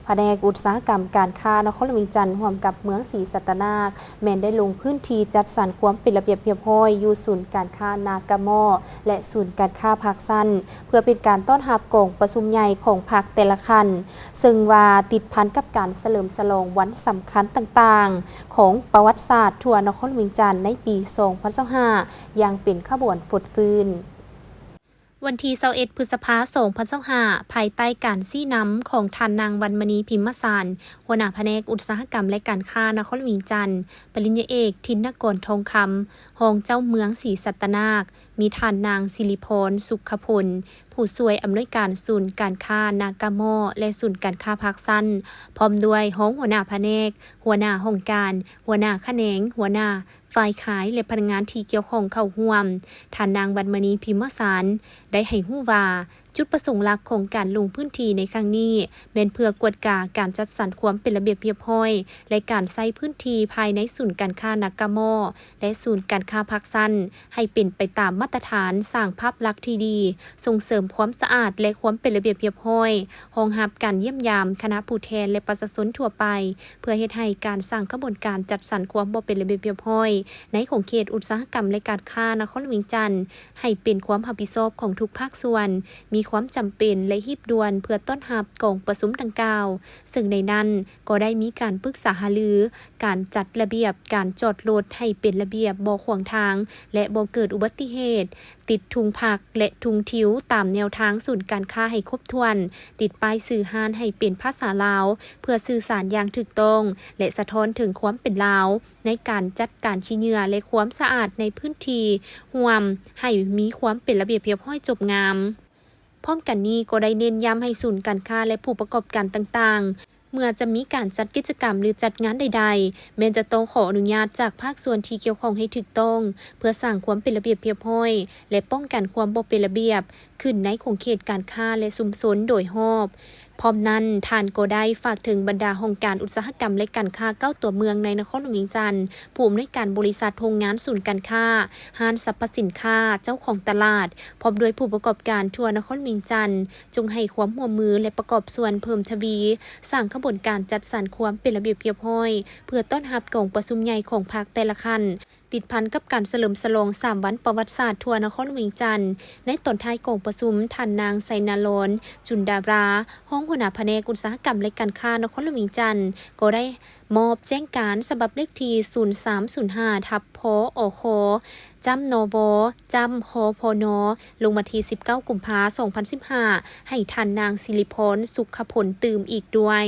ພະແນກອຸດສາຫະກຳການຄ້ານະຄອນຫຼວງວຽງຈັນ ຮ່ວມກັບເມືອງສີສັດຕະນາກ ແມ່ນໄດ້ລົງພື້ນທີ່ຈັດສັນຄວາມເປັນລະບຽບຮຽບຮ້ອຍຢູ່ສູນການຄ້ານາກາມໍ ແລະ ສູນການຄ້າພາກຊັ້ນ ເພື່ອເປັນການຕ້ອນຮັບກອງປະຊຸມໃຫຍ່ຂອງພັກແຕ່ລະຂັ້ນ ເຊິ່ງວ່າຕິດພັນກັບການສະເຫຼີມສະຫຼອງວັນສຳຄັນຕ່າງໆ ຂອງປະຫວັດສາດທົ່ວນະຄອນຫຼວງວຽງຈັນໃນປີສອງພັນຊາວຫ້າ ຢ່າງເປັນຂະບວນຟົດຟື້ນ. ວັນທີຊາວເອັດ ພຶດສະພາ ສອງພັນຊາວຫ້າ ພາຍໃຕ້ການຊີ້ນຳຂອງທ່ານນາງ ວັນມະນີ ພິມມະສານ ຫົວໜ້າພະແນກອຸດສາຫະກຳ ແລະ ການຄ້ານະຄອນຫຼວງວຽງຈັນ, ປະລິນຍາເອກ ທິນນະກອນ ທອງຄຳ ຮອງເຈົ້າເມືອງສີສັດຕະນາກ, ມີທ່ານນາງ ສິລິພອນ ສຸກຂະພົນ ຜູ້ຊ່ວຍອຳນວຍການສູນການຄ້ານາກາມໍ ແລະ ສູນການຄ້າພາກຊັ້ນ, ພ້ອມດ້ວຍຮອງຫົວໜ້າພະແນກ, ຫົວໜ້າຫ້ອງການ, ຫົວໜ້າຂະແໜງ, ຫົວໜ້າ ຝ່າຍຂາຍ ແລະ ພະນັກງານທີ່ກ່ຽວຂ້ອງເຂົ້າຮ່ວມ. ທ່ານນາງ ວັນມະນີ ພິມມະສານ ໄດ້ໃຫ້ຮູ້ວ່າ ຈຸດປະສົງຫຼັກຂອງການລົງພື້ນທີ່ໃນຄັ້ງນີ້ ແມ່ນເພື່ອກວດກາການຈັດສັນຄວາມເປັນລະບຽບຮຽບຮ້ອຍ ແລະ ການໃຊ້ພື້ນທີ່ພາຍໃນສູນການຄ້ານາກາມໍ ແລະ ສູນການຄ້າພາກຊັ້ນ ໃຫ້ເປັນໄປຕາມມາດຕະຖານ, ສ້າງພາບລັກທີ່ດີ, ສົ່ງເສີມຄວາມສະອາດ ແລະ ຄວາມເປັນລະບຽບຮຽບຮ້ອຍ, ຮອງຮັບການຢ້ຽມຢາມຄະນະຜູ້ແທນ ແລະ ປະຊາຊົນທົ່ວໄປ ເພື່ອເຮັດໃຫ້ການສ້າງຂະບວນການຈັດສັນຄວາມບໍ່ເປັນລະບຽບຮຽບຮ້ອຍ ໃນຂົງເຂດອຸດສາຫະກຳ ແລະ ການຄ້ານະຄອນຫຼວງວຽງຈັນ ໃຫ້ເປັນຄວາມຮັບຜິດຊອບຂອງທຸກພາກສ່ວນ, ມີຄວາມຈຳເປັນ ແລະ ຮີບດ່ວນ ເພື່ອຕ້ອນຮັບກອງປະຊຸມດັ່ງກ່າວ, ເຊິ່ງໃນນັ້ນກໍໄດ້ມີການປຶກສາຫາລື ການຈັດລະບຽບການຈອດລົດໃຫ້ເປັນລະບຽບ, ບໍ່ຂວາງທາງ ແລະ ບໍ່ເກີດອຸບັດຕິເຫດ, ຕິດທຸງພັກ ແລະ ທຸງທິວຕາມແນວທາງສູນການຄ້າໃຫ້ຄົບຖ້ວນ, ຕິດປ້າຍຊື່ຮ້ານໃຫ້ເປັນພາສາລາວ ເພື່ອສື່ສານຢ່າງຖືກຕ້ອງ ແລະ ສະທ້ອນເຖິງຄວາມເປັນລາວ ໃນການຈັດການຂີ້ເຫຍື້ອ ແລະ ຄວາມສະອາດໃນພື້ນທີ່ຮ່ວມ ໃຫ້ມີຄວາມເປັນລະບຽບຮຽບຮ້ອຍຈົບງາມ. ພ້ອມກັນນີ້ກໍໄດ້ເນັ້ນຢ້ຳໃຫ້ສູນການຄ້າ ແລະ ຜູ້ປະກອບການຕ່າງໆ ເມື່ອຈະມີການຈັດກິດຈະກຳ ຫຼື ຈັດງານໃດໆ ແມ່ນຈະຕ້ອງຂໍອະນຸຍາດຈາກພາກສ່ວນທີ່ກ່ຽວຂ້ອງໃຫ້ຖືກຕ້ອງ ເພື່ອສ້າງຄວາມເປັນລະບຽບຮຽບຮ້ອຍ ແລະ ປ້ອງກັນຄວາມບໍ່ເປັນລະບຽບ ຂຶ້ນໃນຂົງເຂດການຄ້າ ແລະ ຊຸມຊົນໂດຍຮອບ. ພ້ອມນັ້ນ, ທ່ານກໍໄດ້ຝາກເຖິງບັນດາຫ້ອງການອຸດສາຫະກຳ ແລະ ການຄ້າເກົ້າຕົວເມືອງໃນນະຄອນຫຼວງວຽງຈັນ, ຜູ້ອຳນວຍການບໍລິສັດ, ໂຮງງານ, ສູນການຄ້າ, ຮ້ານສັບພະສິນຄ້າ, ເຈົ້າຂອງຕະຫຼາດ, ພ້ອມດ້ວຍຜູ້ປະກອບການທົ່ວນະຄອນຫຼວງວຽງຈັນ, ຈົ່ງໃຫ້ຄວາມຮ່ວມມື ແລະ ປະກອບສ່ວນເພີ່ມທະວີ ສ້າງຂະບວນການຈັດສັນຄວາມເປັນລະບຽບຮຽບຮ້ອຍ ເພື່ອຕ້ອນຮັບກອງປະຊຸມໃຫຍ່ຂອງພັກແຕ່ລະຂັ້ນ. ຕິດພັນກັບການສະເຫຼີມສະຫຼອງສາມວັນປະຫວັດສາດທົ່ວນະຄອນຫຼວງວຽງຈັນ, ໃນຕອນທ້າຍກອງປະຊຸມ, ທ່ານນາງ ໄຊນາລອນ ຈຸນດາຣາ, ຮອງຫົວໜ້າພະແນກອຸດສາຫະກຳ ແລະ ການຄ້ານະຄອນຫຼວງວຽງຈັນ ກໍໄດ້ມອບແຈ້ງການສະບັບເລກທີ ສູນສາມສູນຫ້າ ທັບ ພ ອຄ ຈ້ຳ ນວ ຈ້ຳ ຄພນ ລົງວັນທີສິບເກົ້າ ກຸມພາ ສອງພັນສິບຫ້າ ໃຫ້ທ່ານນາງ ສິລິພອນ ສຸກຂະພົນ ຕື່ມອີກດ້ວຍ.